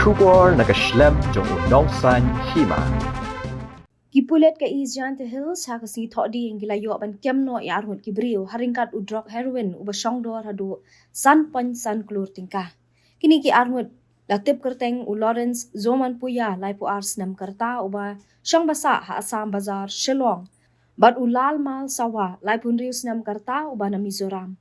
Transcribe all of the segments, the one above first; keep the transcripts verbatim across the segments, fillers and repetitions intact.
Khubor na ka shlem jong u nongsan hima. Ki pulit ka East Jaintia Hills ha ka sngi Thohdieng ki la ïoh ban kem noh ïa arngut ki briew ha ryngkat u drok heroin uba shong dor haduh san point san klur tyngka. Kine ki arngut la tip kyrteng u Lawrence Zomanpuia, laiphew ar snem ka rta, uba shong basah ha Assam Bazar, Shillong, bad u Lalmal Sawa, laiphew hynriew snem ka rta, uba na Mizoram.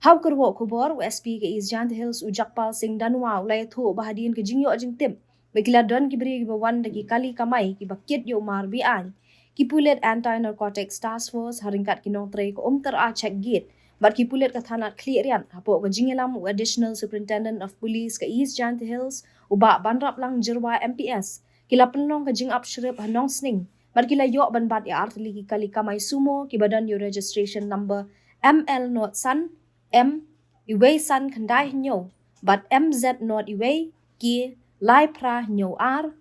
Ha u kyrwoh khubor, u S P ka East Jaintia Hills, u Jagpal Singh Dhanwa, u la ïathuh ba hadien ka jingïoh jingtip ba ki la don ki briew kiba wan da ki kali kamai kiba kit ïa u mar be-aiñ, ki pulit Anti Narcotics Task Force ha ryngkat ki nongtrei ka Umtyra Check Gate bad ki pulit ka thanat Khliehriat, hapoh ka jingïalam u Additional Superintendent of Police ka East Jaintia Hills, u Bah Banraplang Jyrwa M P S, ki la pynlong ka jingap shrip ha Nongsning bad ki la ïoh ban bat ïa artylli ki kali kamai sumo kiba don ïa u registration number M L not san M iwei san khyndai hynñiew bad M Z not iwei K lai phra hynñiew ar.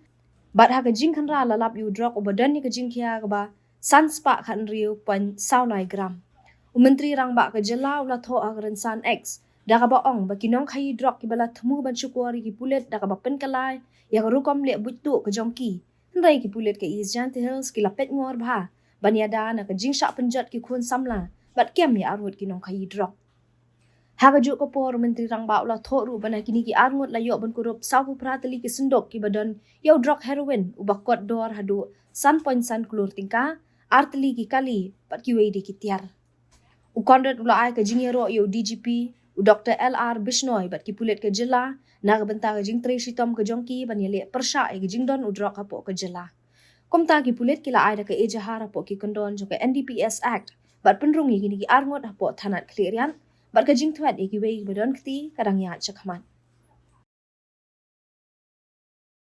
Bad ha ka jingkhynra la lap ïa u drok uba don ïa ka jingkhia kaba san spah khathynriew point saw lai gram. U Myntri Rangbah ka jylla u la thoh ha ka rynsan X da kaba ong ba ki nongkhaïi drok kiba la thmu ban shukor ïa ki pulit da kaba pynkylla ïa ka rukom leh buit tuh ka jong ki, hynrei ki pulit ka East Jaintia Hills ki la peit ngor bha ban ïada na ka jingshah pynjot ki khun samla bad kem ïa arngut ki nongkhaïi drok. Ha kajuh ka por, u Myntri Rangbah u la thoh ruh ba na kine ki arngut la ïoh ban kurup sawphew phra tylli ki synduk kiba don ïa u drok heroin uba kot dor haduh san point san klur tyngka, artylli ki kali bad kiwei de ki tiar. U Conrad u la ai ka jingïaroh ïa u D G P, u Doctor L R Bishnoi, bad ki pulit ka jylla na ka bynta ka jingtrei shitom ka jong ki ban ïaleh pyrshah ïa ka jingdon u drok hapoh ka jylla. Kumta, ki pulit ki la ai da ka ejahar hapoh ki kyndon jong ka N D P S Act bad pynrung ïa kine ki arngut hapoh thanat Khliehriat, bad ka jingthwet ïa kiwei kiba don kti ka dang ïaid shakhmat.